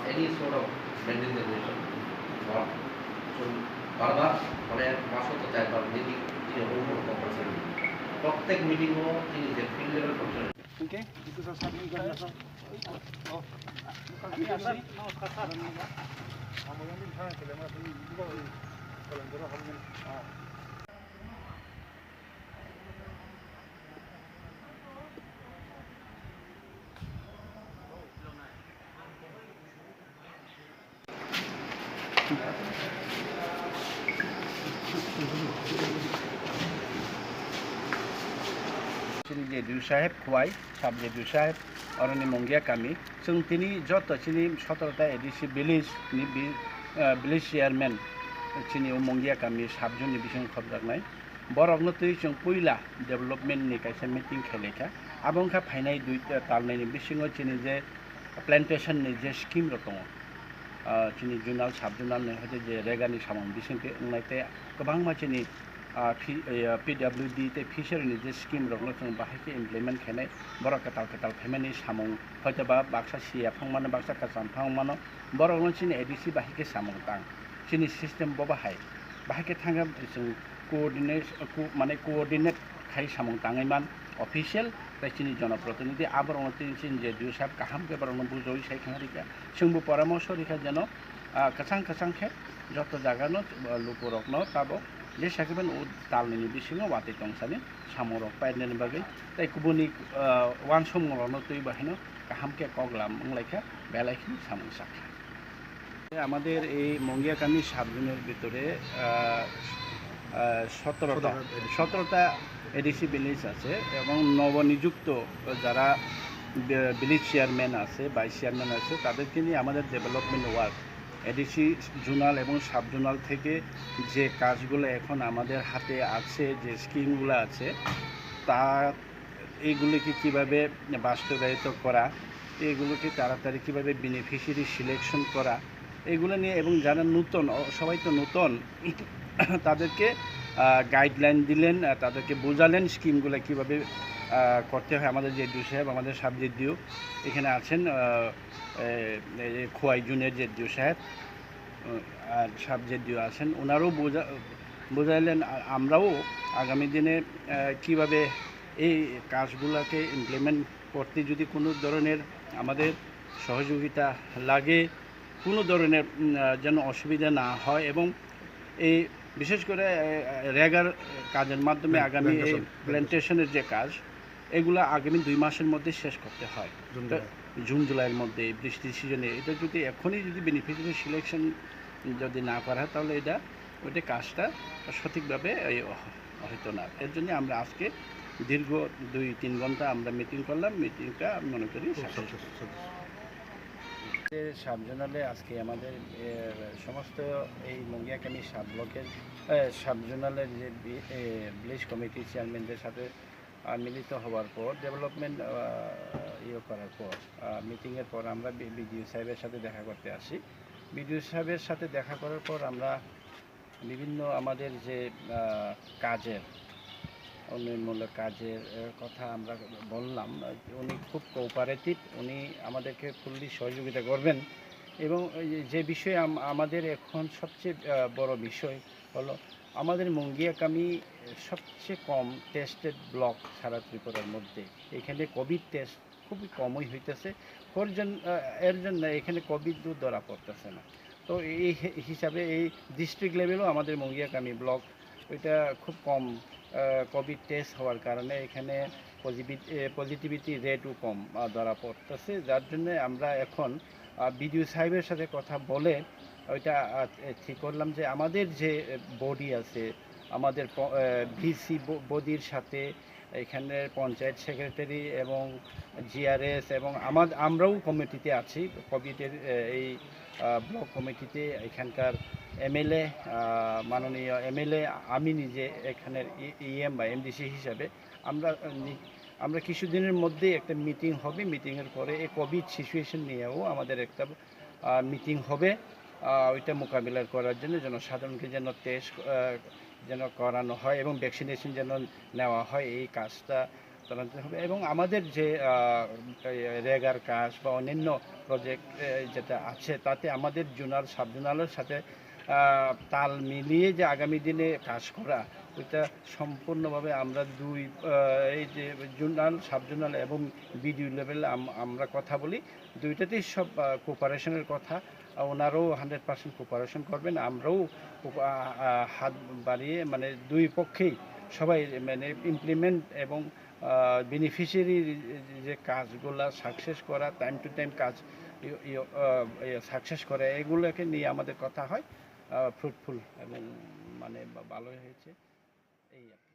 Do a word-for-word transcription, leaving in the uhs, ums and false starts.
Any sort of maintenance generation, not, so, বারবার, মানে, মাসে তো চারবার মিটিং, তিন রকম কম্পালসারি মিটিং। প্রত্যেক মিটিংও তিনি যে field level commissioner. Okay, itu sa sabi ko na sa. Oh, namaskar sir. Chini J D U saheb Khwai, sub J D U saheb, oroni Mungia kami. Chwng tini joto chini sotorota A D C village ni bi-, ah, village chairman chini o Mungia kami sub zone ni bisingo khobjaknai. Borokno twi chwng puila development ni kaisa meeting khelai kha. Abo wngkha phainai dui, ah, talnai ni bisingo chini je plantation ni je scheme rok tongo, ah, chini zonal, sub zonal ni hoite je rega ni samung bising twi wngnai tei kwbangma chini, ah, phi-, eh, P W D tei fishery ni je scheme rok no chwng bahai khe implement khainai, borok kwtal kwtal phaimani samung hoito ba baksa siya phang mano, baksa kwcham phang mano, borok no chini A D C bahai khe samung tang, chini system bo bahai, bahai khe thangkhe chwng coordinate, co-, mane coordinate khai samung tangwi man official tei chini jonoprotinidhi aborokno tini chini J D U saheb kaham khe borokno bujawi sai khna rikha. Chwngbo poramorsho rikha jeno, ah, kwchang kwchang khe joto jagano, ah, lukurokno tabok jesa khe bini o talnini bisingo watwi tongsani samungrok painani bagwi tei kubuni, ah, uansamungrokno twibo haino kaham khe koklam wnglaikha, belai kheno samung sakha. আমাদের এই মঙ্গিয়াকামি সাব জোনের ভিতরে, আহ, আহ, সতেরোটা, সতেরোটা এডিসি। সতেরোটা ADC village আছে এবং নবনিযুক্ত যারা ভি-, ভিলেজ চেয়ারম্যান আছে, ভাইস চেয়ারম্যান আছে, তাদেরকে নিয়ে আমাদের ডেভেলপমেন্ট ওয়ার্ক, এডিসি জোনাল এবং সাব জোনাল থেকে যে কাজগুলো এখন আমাদের হাতে আছে, যে স্কিমগুলো আছে, তা এইগুলোকে কিভাবে বাস্তবায়িত করা, এগুলোকে তাড়াতাড়ি কিভাবে বেনিফিশিয়ারি সিলেকশন করা, এগুলো নিয়ে এবং যারা নতুন, অ-, সবাই তো নতুন, তাদেরকে, আহ, গাইডলাইন দিলেন, আহ, তাদেরকে বোঝালেন স্কিমগুলো কিভাবে, আহ, করতে হয়। আমাদের জেডিও সাহেব, আমাদের সাব জেডিও এখানে আছেন, আহ, এ, এ, খোয়াই জোনের জেডিও সাহেব, উম, আর সাব জেডিও আছেন, ওনারাও বোঝা-, বোঝাইলেন। আর আমরাও আগামী দিনে, আহ, কিভাবে এই কাজগুলোকে ইমপ্লিমেন্ট করতে যদি কোনো ধরনের আমাদের সহযোগিতা লাগে, কোনো ধরনের, উম, আহ, যেন অসুবিধা না হয় এবং এই বিশেষ করে, আহ, রেগার কাজের মাধ্যমে প্ল্যান-, আগামী এই প্ল্যান্টেশন, প্ল্যান্টেশন। প্ল্যান্টেশনের যে কাজ, এগুলো আগামী দুই মাসের মধ্যে শেষ করতে হয়। জুন তো জুলাই। জুন জুলাইয়ের মধ্যে বৃষ্টির সিজনে এটা যদি এখনই যদি বেনিফিশিয়ারি সিলেকশন যদি না করা হয়, তাহলে এটা, ওইটা কাজটা সঠিকভাবে এই হ-, হইতো না। এর জন্য আমরা আজকে দীর্ঘ দুই তিন ঘন্টা আমরা মিটিং করলাম। মিটিংটা আমি মনে করি খুব সাকসেস। Success, success. সাব জোনালে আজকে আমাদের, এ, সমস্ত এই মঙ্গিয়াকামি সাব ব্লকের, এ, সাব জোনালের যে বি-, এ, ভিলেজ কমিটির চেয়ারম্যানদের সাথে, আ, মিলিত হওয়ার পর, ডেভেলপমেন্ট, আ, ইয়ে করার পর, আ, মিটিংয়ের পর আমরা বি-, বিডিও সাহেবের সাথে দেখা করতে আসি। বিডিও সাহেবের সাথে দেখা করার পর আমরা বিভিন্ন আমাদের যে, আহ, কাজের, উন্নয়নমূলক কাজের, আহ, কথা আমরা বললাম। উনি খুব কোঅপারেটিভ, উনি আমাদেরকে ফুললি সহযোগিতা করবেন। এবং এই যে, যে বিষয়ে আম-, আমাদের এখন সবচেয়ে, আহ, বড় বিষয় হলো, আমাদের মঙ্গিয়াকামি সবচেয়ে কম টেস্টেড ব্লক সারা ত্রিপুরার মধ্যে। এখানে কোভিড টেস্ট খুবই কমই হইতেছে। ওর জন-, আহ, এর জন্য এখানে কোভিডও ধরা পড়তেছে না। তো এই হি-, হিসাবে এই ডিস্ট্রিক্ট লেভেলও আমাদের মঙ্গিয়াকামি ব্লক, ওইটা খুব কম, আহ, কোভিড টেস্ট হওয়ার কারণে এখানে পজিটিভি-, এ, পজিটিভিটি রেটও কম, আহ, ধরা পড়তেছে, যার জন্য আমরা এখন, আহ, বিডিও সাহেবের সাথে কথা বলে ওইটা, আহ, এ, ঠিক করলাম যে আমাদের যে, এ, বডি আছে, আমাদের প-, এ, ভিসি ব-, বডির সাথে এখানে পঞ্চায়েত সেক্রেটারি এবং জিআরএস এবং আমার, আমরাও কমিটিতে আছি, কোভিডের, এ, এই, আহ, ব্লক কমিটিতে এখানকার এমএলএ, আহ, মাননীয় এমএলএ, আমি নিজে এখানের ই-, ইএম বা এমডিসি হিসাবে আমরা, আহ, নি-, আমরা কিছুদিনের মধ্যেই একটা মিটিং হবে। মিটিংয়ের পরে এই কোভিড সিচুয়েশন নিয়েও আমাদের একটা, আহ, মিটিং হবে। আহ, ওইটা মোকাবিলা করার জন্য জনসাধারণকে যেন টেস্ট, আহ, যেন করানো হয় এবং ভ্যাকসিনেশন যেন নেওয়া হয়, এই কাজটা চালাতে হবে এবং আমাদের যে আহ, এই রেগার কাজ বা অন্যান্য প্রজেক্ট যেটা আছে, তাতে আমাদের জোনাল সাব জোনালের সাথে আহ, তাল মিলিয়ে যে আগামী দিনে কাজ করা, ওইটা সম্পূর্ণভাবে আমরা দুই আহ, এই যে জোনাল, সাব জোনাল এবং বিডিও লেভেল আমরা কথা বলি। দুইটাতেই সব কোপারেশনের কথা। আহ, ওনারাও হান্ড্রেড পার্সেন্ট কোপারেশন করবেন, আমরাও কোপা- আহ, আহ, হাত বাড়িয়ে, মানে, দুই পক্ষেই সবাই, মানে, ইমপ্লিমেন্ট এবং বেনিফিশিয়ারি যে কাজগুলা সাকসেস করা, টাইম টু টাইম কাজ সাকসেস করা, এগুলোকে নিয়ে আমাদের কথা হয়। ফ্রুটফুল এবং, মানে, বা- ভালোই হয়েছে, এই আর কি।